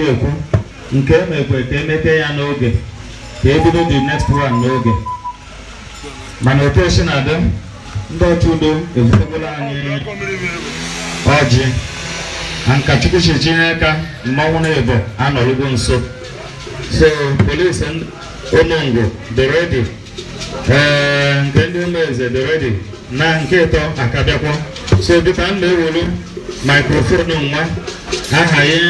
Ekwu nke emekwe ka emeke ya n'oge, ka ebido the next one n'oge. Mana otu esi na-adị, ndị ọchụ udo ebutegola anyị ọjị na nka. Chukwu si tinye aka, mmọnwụ na-ebo anọrụgo nso. So police Ụmụngwụ dị ready, ee, nke ndị ụmụeze dị ready, na nke ịtọ aka bịakwa. So biko, m na-ewelu microphone nwa aha ya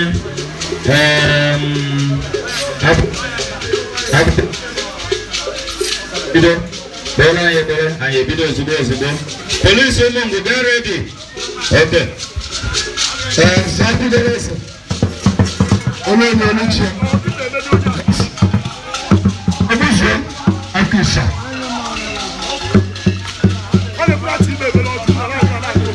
bido kpeere anyị ekpere, anyị ebido ozugbo ozugbo. Police Ụmụngwụ, get ready. Okay. Ee, Zakudere, olórí olùchie Obizie Akisa. Ọ na-ebulata ime ebele ọjụ na na-akụ.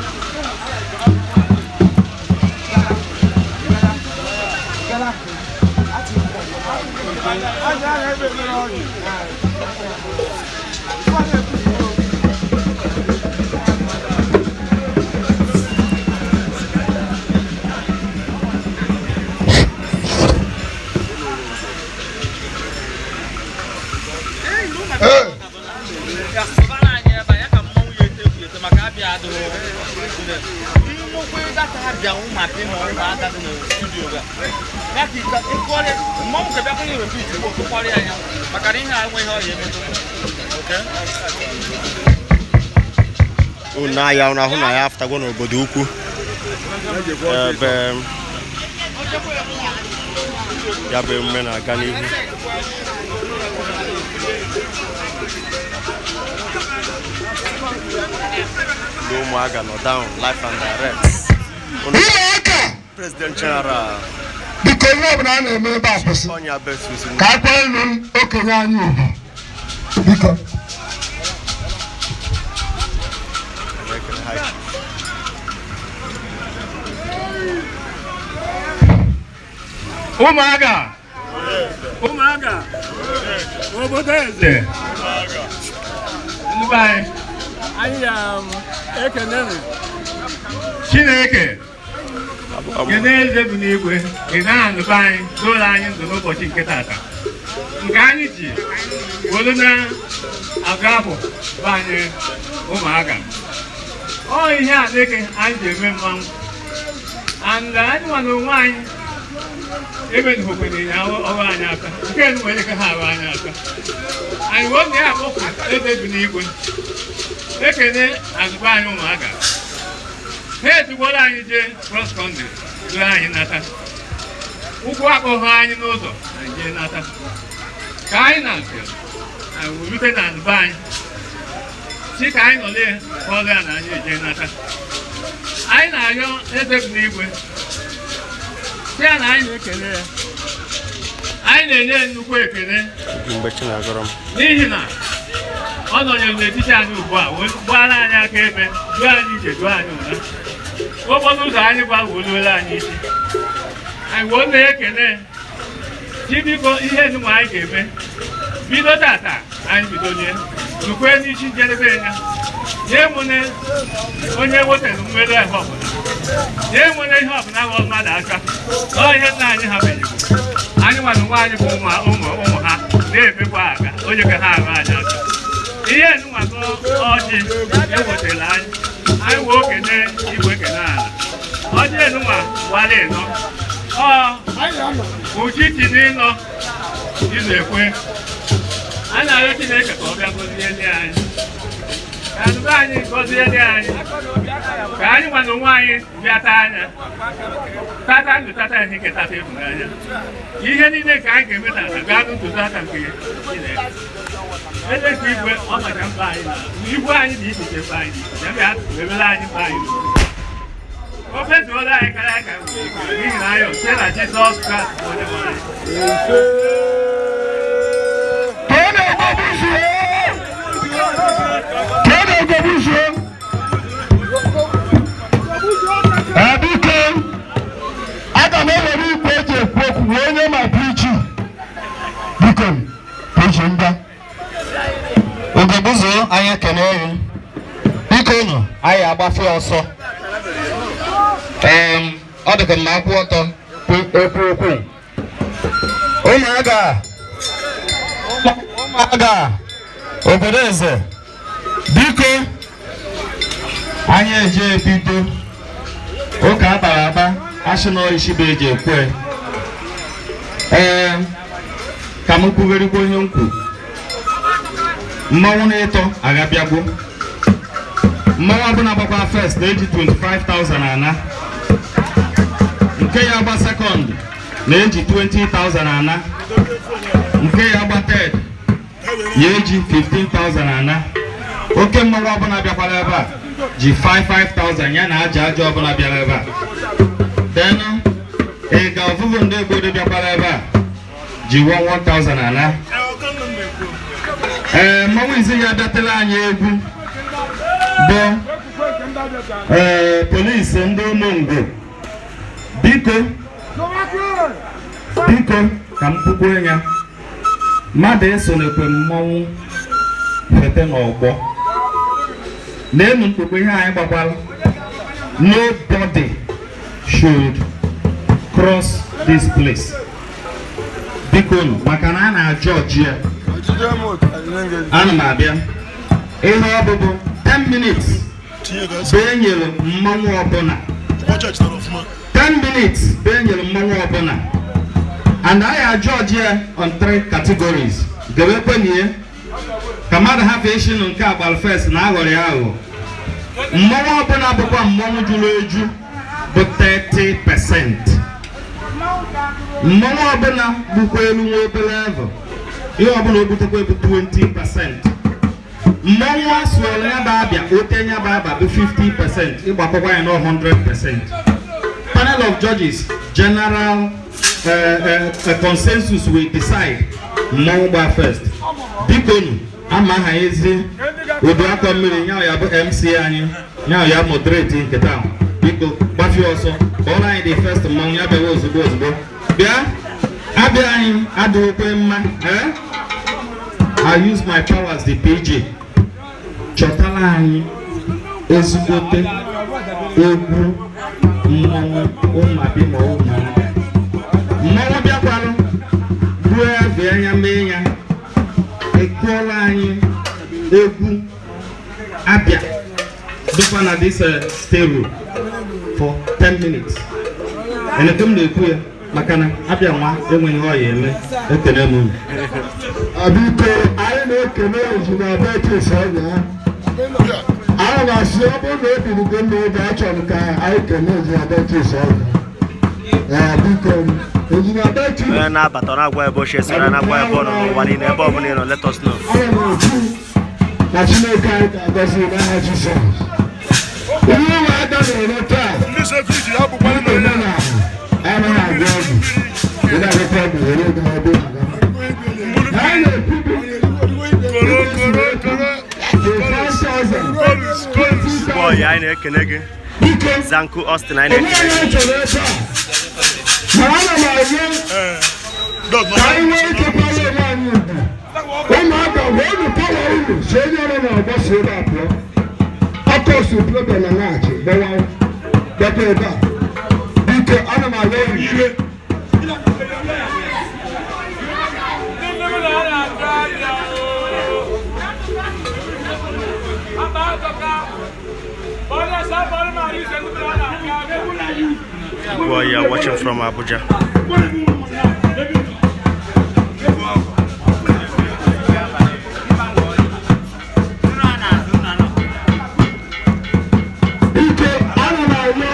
Ee. Asịbara anyị ebe a, ya ka mmanwụ ya ete egwu ete maka abịa adịghị nnukwu data abịa ụmụaka ma ụmụaka dị na studio ga ya ka ike ịkụọrịa mmanwụ ka bịakwa ihe repeat bụ kụkwarịa ya, maka na ihe a enweghị ọya emetụ. Okay? Unu anya unu ahụ na ya afụtago n'obodo ukwu ebe ya bụ emume na-aga n'ihu. Ndị ụmụaka nọ down live and direct. Ụmụaka. President General. Biko, ihe ọbụla a na-eme ebe a, kwụsị. Ọnya Betus. Ka a kwanyere okenye anyị ugwu, biko. Na-ekele High Chief. Ụmụaka, ụmụaka, obodo eze, ndị be anyị, anyị ekenere Chineke, kene eze bụ n'igwe, kene anụ be anyị doola anyị ndụ n'ụbọchị nke tata, nke anyị ji wolu na agụ afọ be anyị ụmụaka. Ọ ihe a dịka anyị ji eme mmanwụ, and anyị nwa na onwe anyị emenukwere ya ọrụ anyị aka nke enu nwere ike ha arụ anyị aka. Anyị wee na ya akpọpụ eze bi n'igwe, ekene azụkwa anyị ụmụaka, ha etukwala anyị jee cross country, duru anyị nata, ụkwụ akpọghị anyị n'ụzọ, anyị jee nata ka anyị na-asị anyị wurute na be anyị si ka anyị nọlie ọrụ ya na anyị eje nata. Anyị na-arịọ eze bi n'igwe, sị ya na anyị na-ekele ya, anyị na-enye ya nnukwu ekele Mgbe chi na-agọrọ m. n'ihi na ọ nọnyere n'etiti anyị ugbu a, wee gbara anyị aka ebe, duo anyị ije, duo anyị ụra okporo ụzọ anyị gba, woluola anyị isi. Anyị wee na-ekele chi, biko, ihe nụnwa anyị ga-eme bido tata, anyị bidolie rukwe n'isi njedebe ya, nye nwene onye wetara mmerụ ahụ ọbụla, nye nwere ihe ọbụla ghọọ mmadụ aka. Ọ ihe nna anyị ha menyere anyị nwere nwa anyị bụ ụmụ ụmụ ụmụ ha na-emekwa aga onye ka ha arụ anyị aka. Ihe nụnwa bụ ọjị ewetara anyị, anyị wee okene igwe, kene ala. Ọjị enunwa wara ịnọ, ọ uchichi n'ịnọ izu ekwe. A na-arịọ Chineke ka ọ bịa gọzie ndị anyị, ka anụbe anyị gọzie ndị anyị, ka anyị nwa na onwe anyị bịa taa anya, tata ndụ, tata ihe, tata ịhụnanya. Ihe niile ka anyị ga-eme tata gaa ntụziaka nke Chineke eze nke igwe. Ọ macha mkpa anyị na igwe anyị dị iche iche, mkpa anyị dị iche, ya bịa mebere anyị mkpa anyị. O fezuola anyị karịa ka anyị nwere ike, n'ihi na anyị site na Jizọs Kraịst bụ onye nwe anyị. Tony Ogobuzuo! Tony Ogobuzuo! Ee, biko, aga m ewere igwe eji ekwu okwu wee nye ma PG. Biko, PG, ngwa. Ugobuzuo, anyị ekene gị. Biko nụ, anyị agbafe ọsọ. Ọ dịka mma akwụ ọtọ ekwu okwu. Ụmụaka, ụmụaka obodo eze, biko, anyị eje ebido ụka akpara akpa, asị na isi bụ eji ekwe. Ee, ka m kwugherikwa ihe m kwu. Mmanwụ na-ịtọ agabịagwo. Mmanwụ ọbụla gbakwa first na-eji 25,000 ana. Nke ya gba second na-eji 20,000 ana. Nke ya gba third ya eji 15,000 ana. Oke mmanwụ ọbụla bịakwara ebe a ji 55,000 ya na aja aja ọbụla bịara ebe a. Then ịga ọvụvụ ndị obodo bịakwara ebe a ji 1000 ana. Ee, mmanwụ izi ya bịatela anyị egwu bụ ee polisi ndị ụmụngwo. Biko, biko, ka m kwukwuo ya, mmadụ esonekwe mmọnwụ fete n'ọgbọ n'elu mkpukpu ihe anyị gbakwara. Nobody should cross this place, biko nụ, maka na a na-ajọ ọjị ya. Ana m abịa ihe ọ bụbụ 10 minutes bụ enyere mmanwụ ọbụla, 10 minutes bụ enyere mmanwụ ọbụla, and I judge ya on three categories. Gebekwenye ka mmadụ hafụ isi nke agbara first na aghọrọ ya aghụghọ. Mmọnwụ ọbụla bụkwa mmọnwụ juru eju bụ 30%. Mmọnwụ ọbụla bụkwa elu nwa obere level, ihe ọbụla o butekwa bụ 20%. Mmọnwụ asụọla ya bụ abịa ote ya bụ aba bụ 50%. Ịgbakọkwa ya na 100%. Panel of judges, general consensus will decide mmọnwụ gba first. Biko nu, ama aha ezi udu akọ mmiri nya ya bụ MC anyị, nya ya moderate nke taa. Biko, gbafie ọsọ kpọrọ anyị the first mmọnwụ ya bịawa ozugbo ozugbo. Bịa, abịa anyị adịghịkwe mma. Eh? I use my power as the PG. Chọtara anyị ezigbote egwu mmọnwụ ụmụabi ma ụmụada. Mmọnwụ bịakwarụ gbuo ya anya mee ya ekụọla anyị egwu abịa dịkwa na this stereo for 10 minutes. Eneke m na-ekwu ya maka na abịa nwa enweghị ọya eme. Ekene m unu. Biko, anyị na-ekele Engineer Beatrice ọnya. Anyị na-asị ọ bụrụ na ebiligo n'oge, achọrọ ka anyị kelee Engineer Beatrice ọnya. Ee, biko, Engineer Beatrice. Onye na-abata, ọ na-agwa ebe ochie soro, na-agwa ebe ọ nọ n'ụwa niile. Ebe ọ bụla ị nọ, let us know. Ana m ekwu na Chineke anyị ga-agọzi n'aha Jizọs. Ihe ụmụaka na-eme taa Ndị security ya bụkwa ndị eme na anaghị agwọ ọgwụ. Ị na-agwọkwa ọgwụ were ego ebe ị na-aga. Anyị na-ekwubi koro koro koro. the 5,000. Koris koris. Boy, anyị na-ekene gị. Biko, Zanku Austin, anyị onwe na-ekene gị. onye chọrọ ebe a, ma ana m arịọ ka anyị nwee ike kwanye onwe anyị ugwu. Ụmụaka, wee unu power unu si onye ọrụ na-ọgbọ si ebe a pụọ. Ọkụ osi problem na na-achị gbawa bịakwa ebe a. Biko, ana m arịọ unu. Boy, you are watching from Abuja. Biko, ana m arịọ.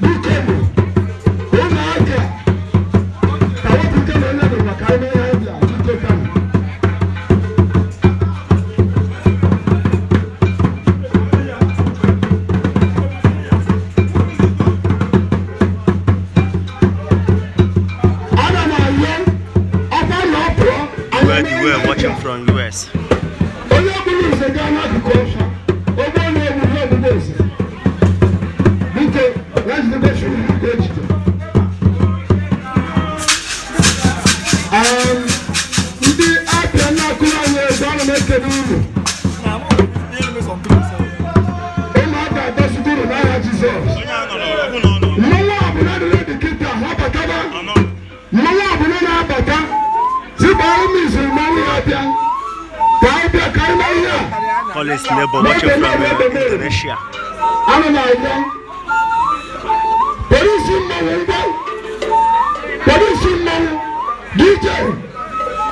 Biko bụ ụmụaka ka wepụta na onye bụ maka anyị ihe bịa. Biko, kama. Jizọs. Mmanwụ ọbụla dị n'obi kịta ha bataba. Mmanwụ ọbụla na-abata. Tupu anyị miziri mmanwụ ya bịa. Ka anyị bịa ka anyị mee ihe a. Collins Neighbor watching from Indonesia. Ana m abịa. Polisi mmanwụ ngwa. Polisi mmanwụ. DJ.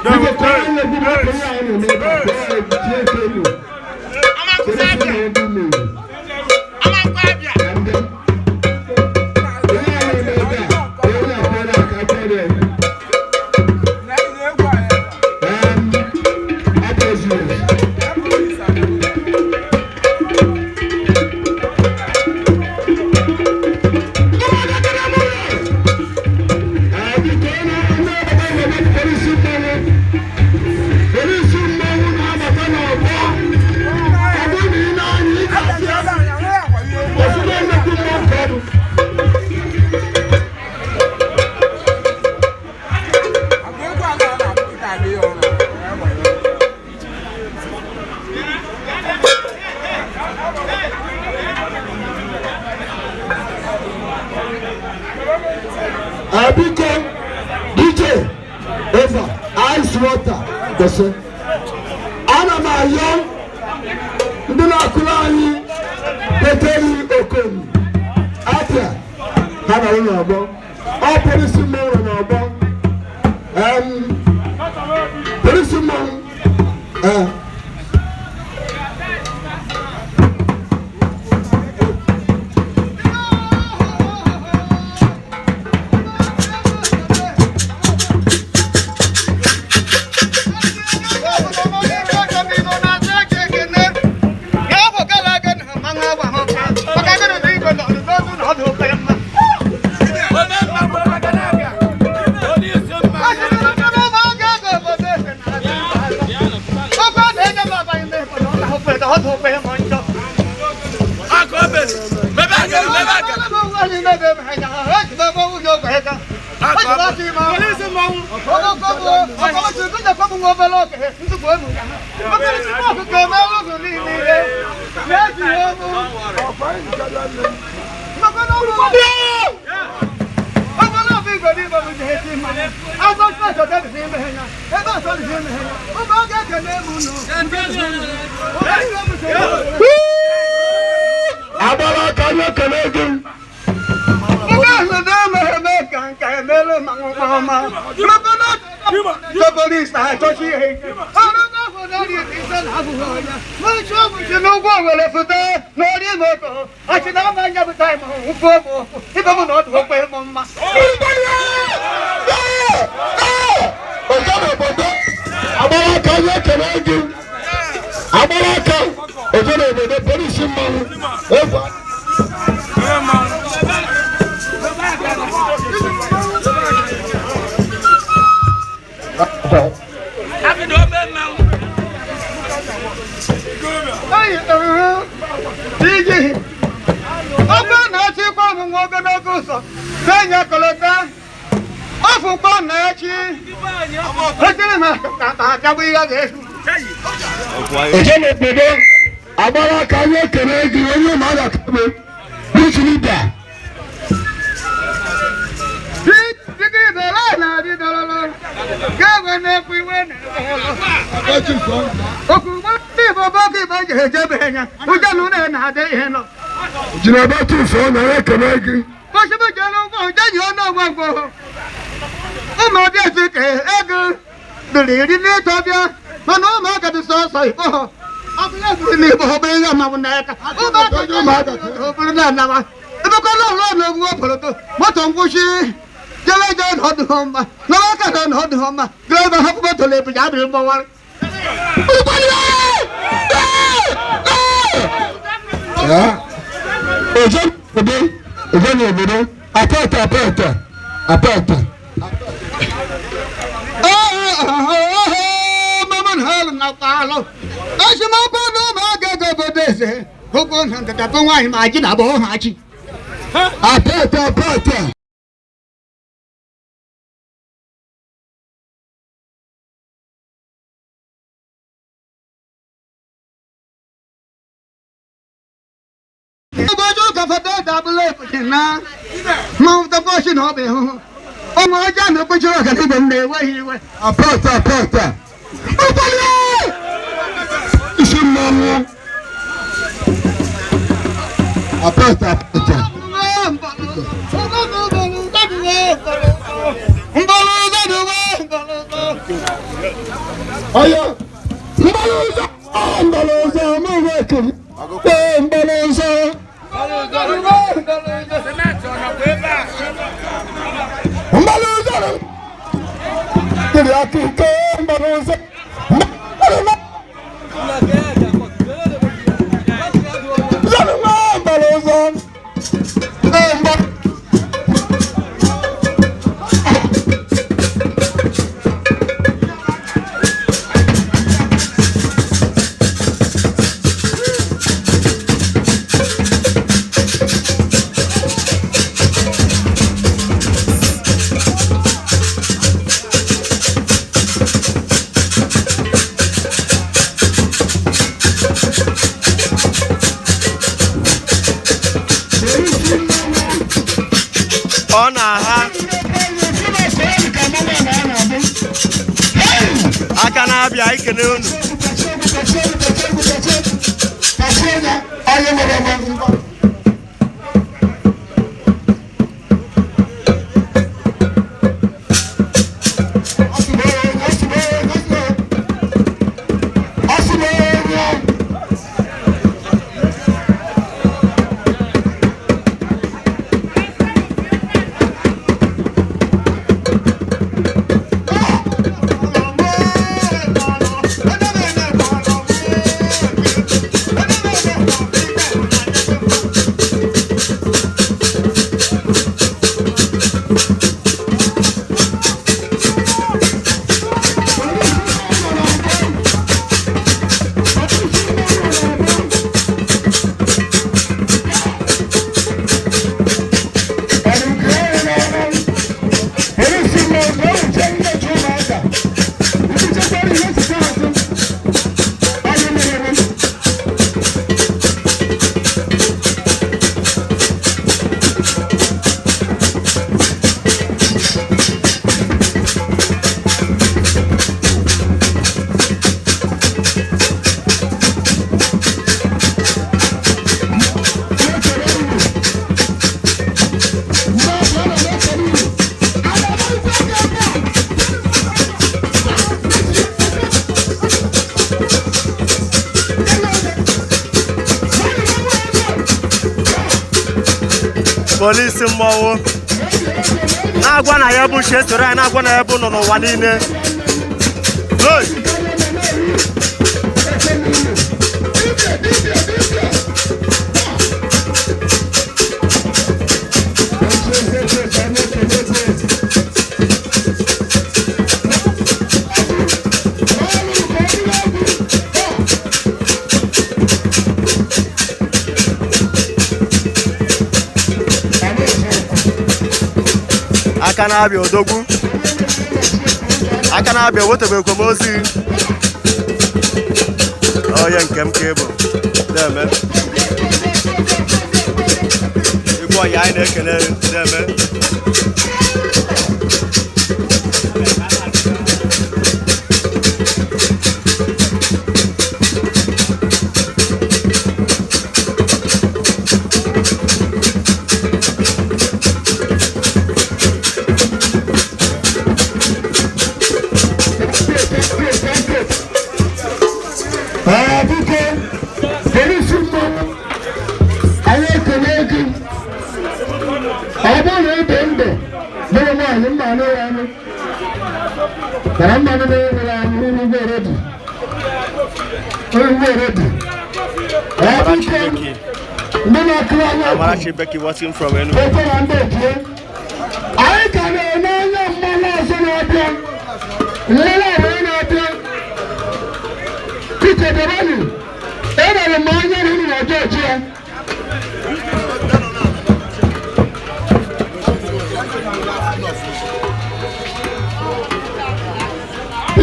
Biko kọrọ anyị egwu maka ihe anyị na-eme ebe a. Kọrọ anyị egwu tie eke elu. Polisi mmanwụ bụ mmeri. Ka ndị. Ihe anyị na-eme ebe a, onye akwara aka kọrọ egwu. Abụ Biko DJ over ice water gosi. Ana m ayọ ndị na-akụrụ anyị Peteri Okon Abia ha nọrọ n'ọgbọ. Ọ polisi mmanwụ nọ n'ọgbọ. Polisi mmanwụ ee. Agbara aka anyị ekele gị. Ọjọ́ n'obodo agbara aka anyị ekele gị. Agbara aka ọjọ́ n'obodo polisi mmanwụ egwu. Ọjọ́ n'obodo agbara aka anyị ekele gị onye mmadụ akabe which leader? Jìnnà tún fọ́ ọ̀nà ekele gị. Ọjọ́ n'obodo ọjọ́ n'obodo apẹ̀tẹ̀ apẹ̀tẹ̀ apẹ̀tẹ̀. Apẹ̀tẹ̀ apẹ̀tẹ̀. foto dabụla efuchi na mmanwụ tọkọchi na ọ bụ ịhụhụ ụmụ ọjọọ na okpuchiri ọganibe m na-enweghị iwe. Apọta apọta. Ụkwalị! Isi mmanwụ. Apọta apọta. Ọyọ. Mbalụ ụzọ. Mbalụ ụzọ. Mụ nwe ekele. Ee, mbalụ ụzọ. Mbalụ ụzọ. Kiri aka ike mbalụ ụzọ. Mbalụ ụzọ. Mbalụ ụzọ. Ee, mbalụ. Ọ na-aha aka na-abịa ikene unu. Polisi mmọnwụ na-agwa na ya bụ chi esoro anyị na-agwa na ya bụ nọ n'ụwa niile. Hey! Aka na-abịa odogwu, aka na-abịa wetebekwa m ozi onye nke m ka ị bụ na-eme igwe ọya anyị na-ekele na-eme. Biko, polisi mmanwụ, anyị ekele gị. Ọ bụrụ na ị dị ndụ, bụrụ nwaanyị mma anụ ya anụ. Mana mma anụ ya nwere anụ n'ugbo eredi. N'ugbo eredi. Amarachi Biko, Becky. ndị na-akụrụ anyị ọkụ. Amarachi Becky watching from Enugu. Ofe na ndị otu ya. Anyị ka na-eme anya mmanụ ọzọ na-abịa. Mmanụ ọzọ na-abịa. Peter Debani, enwere m anya na unu na jọọjị ya.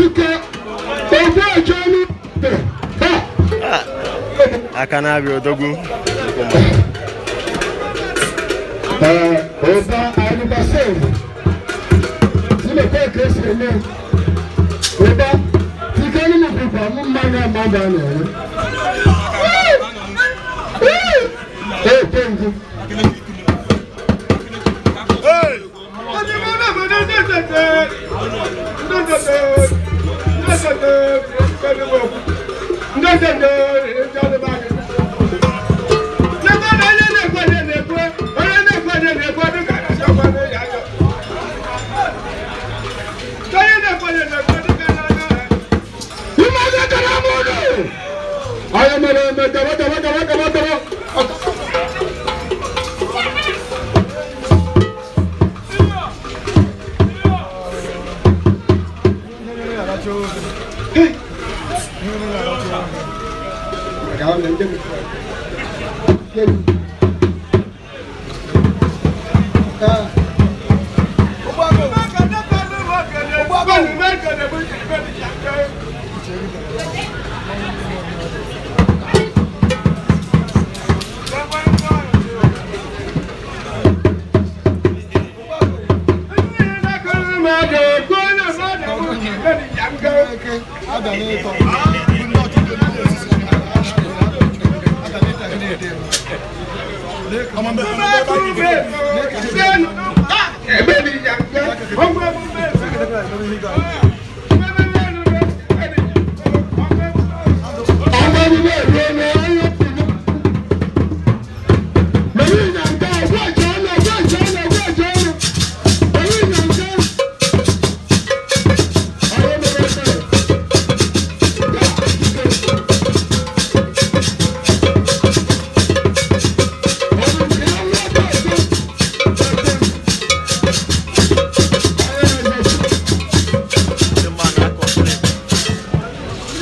Ike, ogbu ọjọọ n'ikpe. Ha! Aka na-abịa odogwu. Ụba arụbasef tilekwe ka esi eme ụba tikere m bụkwa mụ mmanya mmadụ a na-ere ee ngu.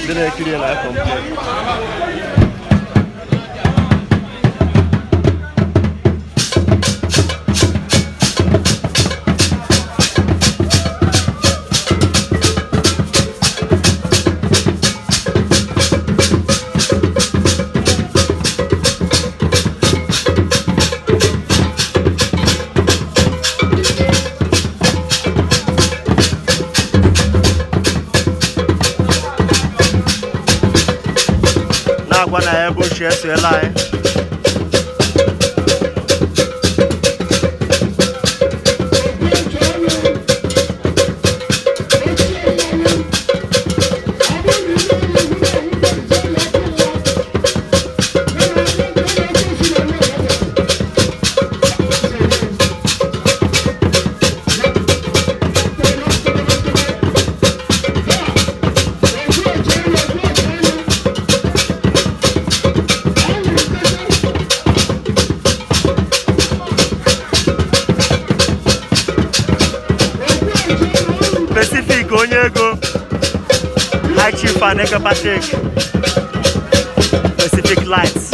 Ndị na-ekiri ya na-akọmplen. Na-agwa na ya bụ nchi esoela anyị. Pacific onye ego, High Chief Aneke Patrick, Pacific Lights,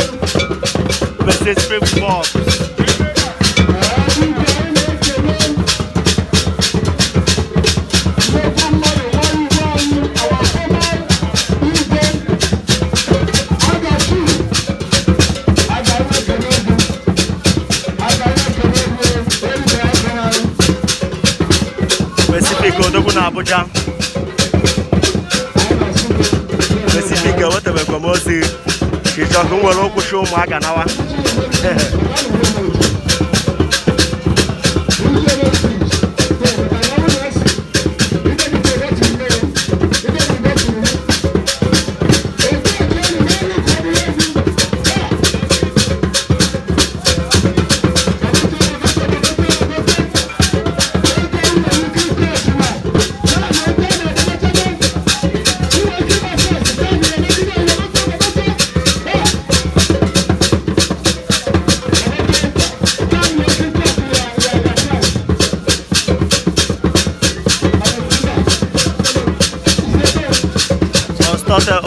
Pacific Bulbs. Pacific odogwu na Abuja. Pacific enwetabekwa m ozi ka ịchọ ka m nwere ụkwụchi ụmụaka nawa.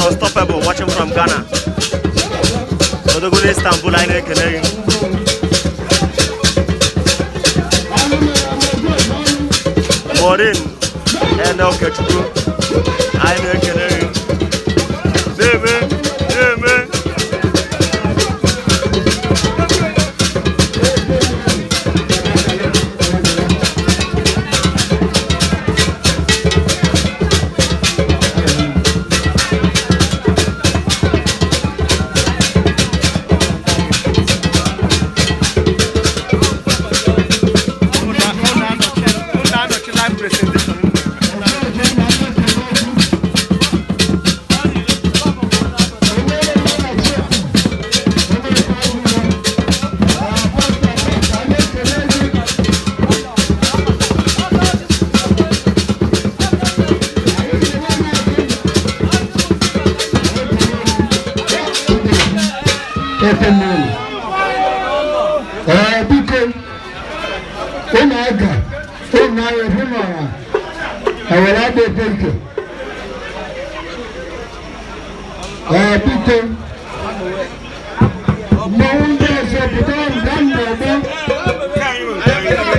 Unstoppable, watching from Ghana. Odogwu na Istanbul, anyị na-ekele gị. Maureen Ene Okechukwu, anyị na-ekele gị. Na-eme, na-eme. Ee, biko, ụmụaka, ụmụ anyị hụ na ewere agba ekwentị. Ee, biko, mmanwụ ndị ọzọ pụtara nga m na-eme.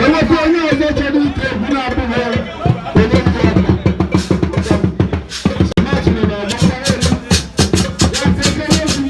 Enwekwa onye ọzọ chọrọ ite egwu na-abụghị onye ndị ọbụla. Smart nọ n'ọgbọ elu. Ya tekere egwu.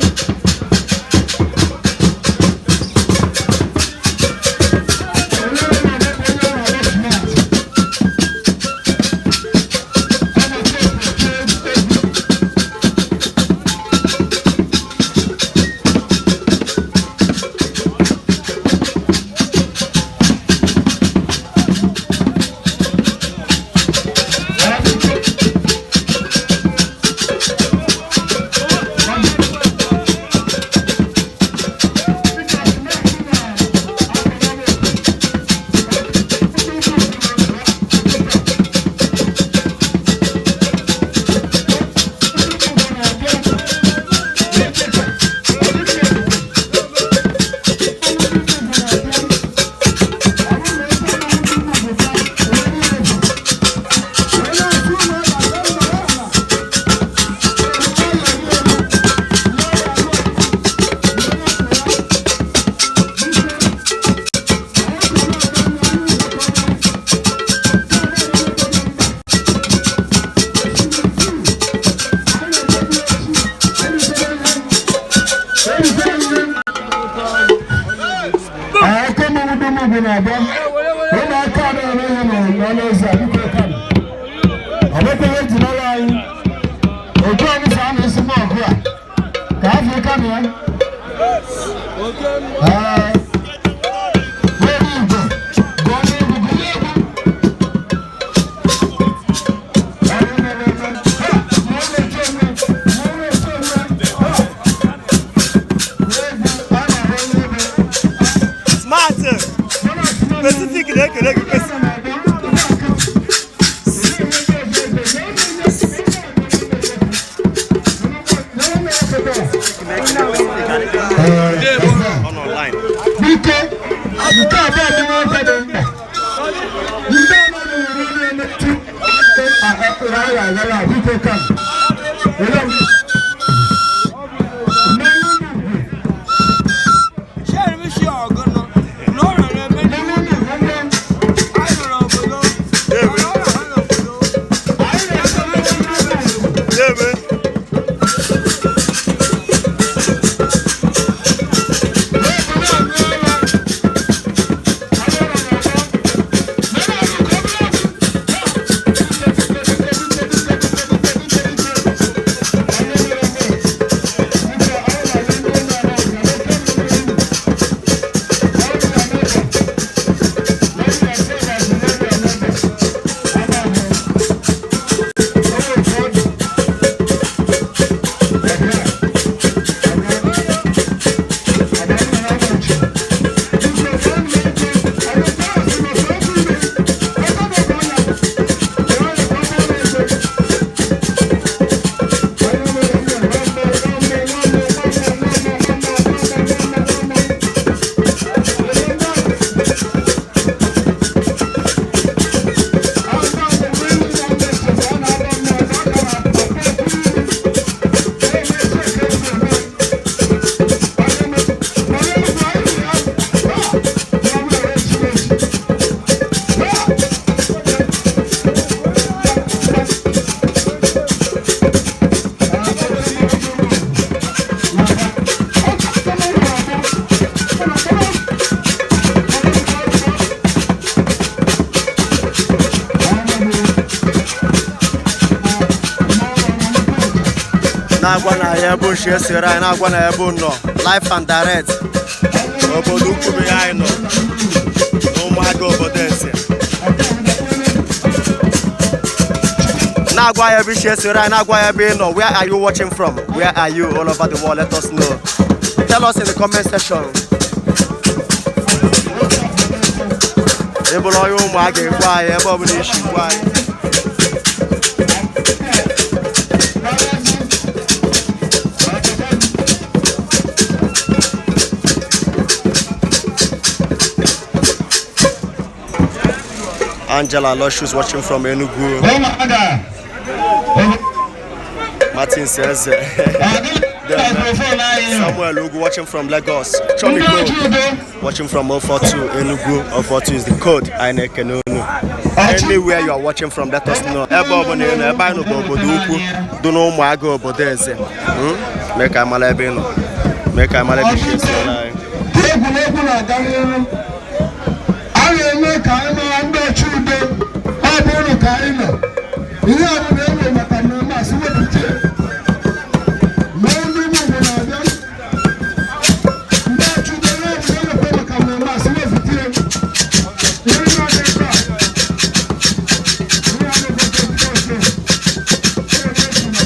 Smart Pacific na-ekele gị Pacific. Ọ nọ online. Biko, nke a bụ ọdịnaka dị mkpa. Ndị ọrụ na-ere na-emetụ aghara aghara, biko kam. Ele m. Mmanụ ugwu. Mmanụ ugwu ndị. Debe. Na-agwa na ya ebe ochie esere anyị, na-agwa na ebe nọ live and direct, obodo ukwu bụ ihe anyị nọ n'ụmụaka obodo ese. Na-agwa ya ebe ishi esere anyị, na-agwa ya ebe ị nọ. Where are you watching from? Where are you all over the world? Let us know. Tell us in the comment section. Ị bụrụ onye ụmụaka, ekwe anyị ebe ọbụla isi gwa anyị. Angela Aloysius watching from Enugu. Ụmụaka. Martin Eze. Microphone anyị. Samuel Ugu watching from Lagos. Chomi Ndị ọchị Gold udo. watching from 042 Enugu. 042 is the code. Anyị na-ekene unu. Anywhere you are watching from, let us know. Ebe ọbụla ị nọ, ebe anyị nọ bụ obodo ukwu dị n'ụmụaga obodo eze. Mee ka anyị mara ebe ị nọ. Mee ka anyị mara ebe ị si esonyere anyị. Egwuregwu na-aga n'ihu. A na-eme ka anyị mara ndị ọchị udo. Ọ bụ ụlọ ka anyị nọ. Ihe ọ bụla e nwere maka mmemme a sị wepụta ya. Mee ndị ụmụ Igbo na-abịa. Ndị ọchị udo, ihe ọ bụla e nwekwa maka mmemme a sị wepụta ya. Ihe na-adị ebe a. Ihe a na-egote ndị ọchị. Ihe na-efu na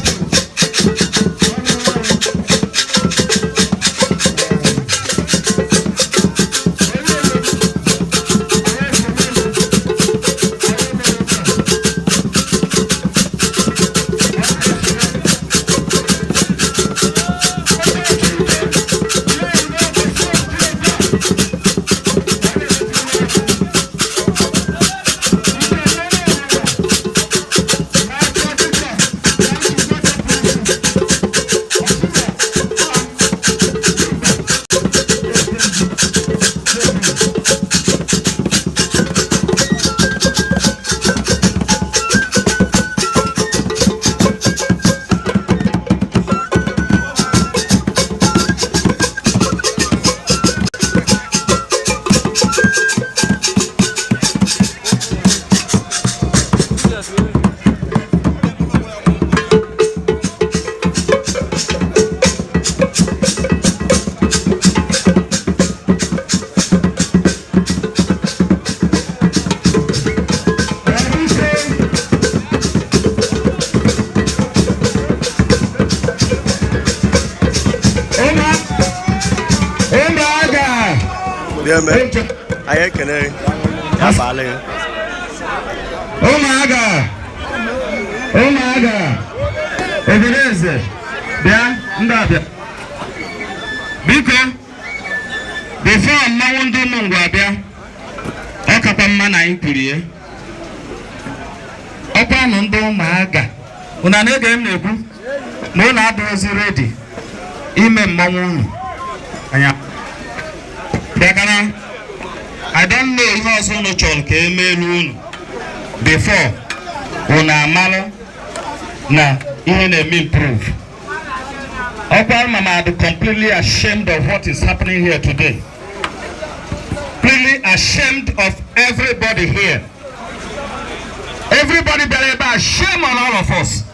Ụmụaka. Deme, anyị ekene gị. Ya baala gị. Ụmụaka. Ụmụaka. Obodo eze. Bịa, ndị abịa. Biko, before mmanwụ ndị ụmụ ngwa abịa, ọ kakwa mma na anyị kwuru ya. Ọkwa nụ ndị ụmụaka. Unu a na-ege m na-ekwu? Na unu adịghịzi redi ime mmanwụ unu. Anya. Bịakana, I don't know ihe ọzọ unu chọrọ ka e meelu unu before unu amalụ na ihe na-eme improve. Ọkwa mama dị completely ashamed of what is happening here today. Completely ashamed of everybody here. Everybody bịara ebe a, shame on all of us.